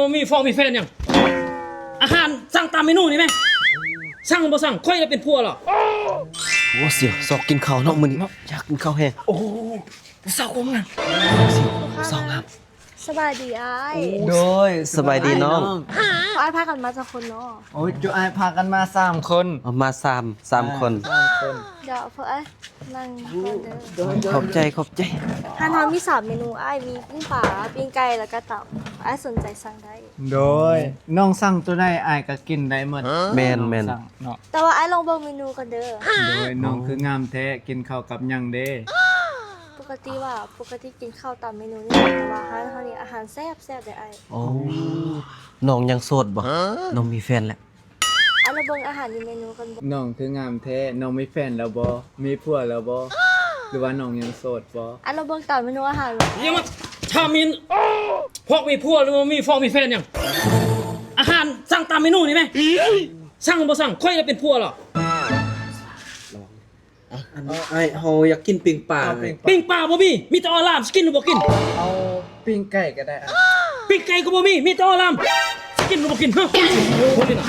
ບໍ່ມີຟອກມີແຟນຫຍັງ ອາຫານສັ່ງຕາມເມນູນີ້ແມະ ສັ່ງບໍ່ສັ່ງ ຂ້ອຍລະເປັນຜົວລະ. ໂອ້ ສຽວ ຊອກກິນເຂົ້າເນາະ ມື້ນີ້ເນາະ ຢາກກິນເຂົ້າແຮງ. ໂອ້ ຜູ້ສາວຄົນງາມ ສຽວ ຜູ້ສາວງາມ. ສະບາຍດີອ້າຍ. ໂດຍ ສະບາຍດີນ້ອງ. ອ້າຍພາກັນມາຈັກຄົນເນາະ? ໂອ້ຍ ຈຸອ້າຍພາກັນມາສາມຄົນ. ເອົາມາສາມ ສາມຄົນ ສາມຄົນ. ດຽວພວກອ້າຍ ນັ່ງກ່ອນເດີ. ໂດຍ ຂອບໃຈ ຂອບໃຈ. ຮ້ານເຮົາມີສາມເມນູອ້າຍ ມີປີ້ງປາ ປີ້ງໄກ່ ແລ້ວກະຕຳ ອ້າຍສົນໃຈສັ່ງໄດ້. ໂດຍ ນ້ອງສັ່ງໂຕໃດອ້າຍກະກິນໄດ້ໝົດ. ແມ່ນໆ ນ້ອງສັ່ງເນາະ. ແຕ່ວ່າອ້າຍລອງເບິ່ງເມນູກ່ອນເດີ. ໂດຍ ນ້ອງຄືງາມແທ້ ກິນເຂົ້າກັບຫຍັງເດ? ປົກກະຕິວ່າ ປົກກະຕິກິນເຂົ້າຕາມເມນູນີ້ ແຕ່ວ່າຮ້ານເຮົານີ້ອາຫານແຊບໆເດ້ອ້າຍ. ໂອ້ ນ້ອງຍັງໂສດບໍ່? ນ້ອງມີແຟນແລ້ວ. ອ້າຍລອງເບິ່ງອາຫານຢູ່ເມນູກ່ອນ. ນ້ອງຄືງາມແທ້ ນ້ອງມີແຟນແລ້ວບໍ່? ມີຜົວແລ້ວບໍ່? ຫຼືວ່ານ້ອງຍັງໂສດບໍ່? ອ້າຍລອງເບິ່ງຕາມເມນູອາຫານ. ຢ່າມາຖາມມິນ ພວກມີຜົວຫຼືບໍ່ມີ ພວກມີແຟນຫຍັງ ອາຫານສັ່ງຕາມເມນູນີ້ແມະ ສັ່ງບໍ່ສັ່ງ ຂ້ອຍລະເປັນຜົວລະ. ອັນ ອ້າຍ ເຮົາຢາກກິນປີ້ງປາ. ເອົາ ປີ້ງປາບໍ່ມີ ມີແຕ່ອອລາມ ຊິກິນຫຼືບໍ່ກິນ? ເອົາປີ້ງໄກ່ກະໄດ້. ປີ້ງໄກ່ກະບໍ່ມີ ມີແຕ່ອອລາມ ຊິກິນຫຼືບໍ່ກິນ? ຮະ ບໍ່ກິນລະ.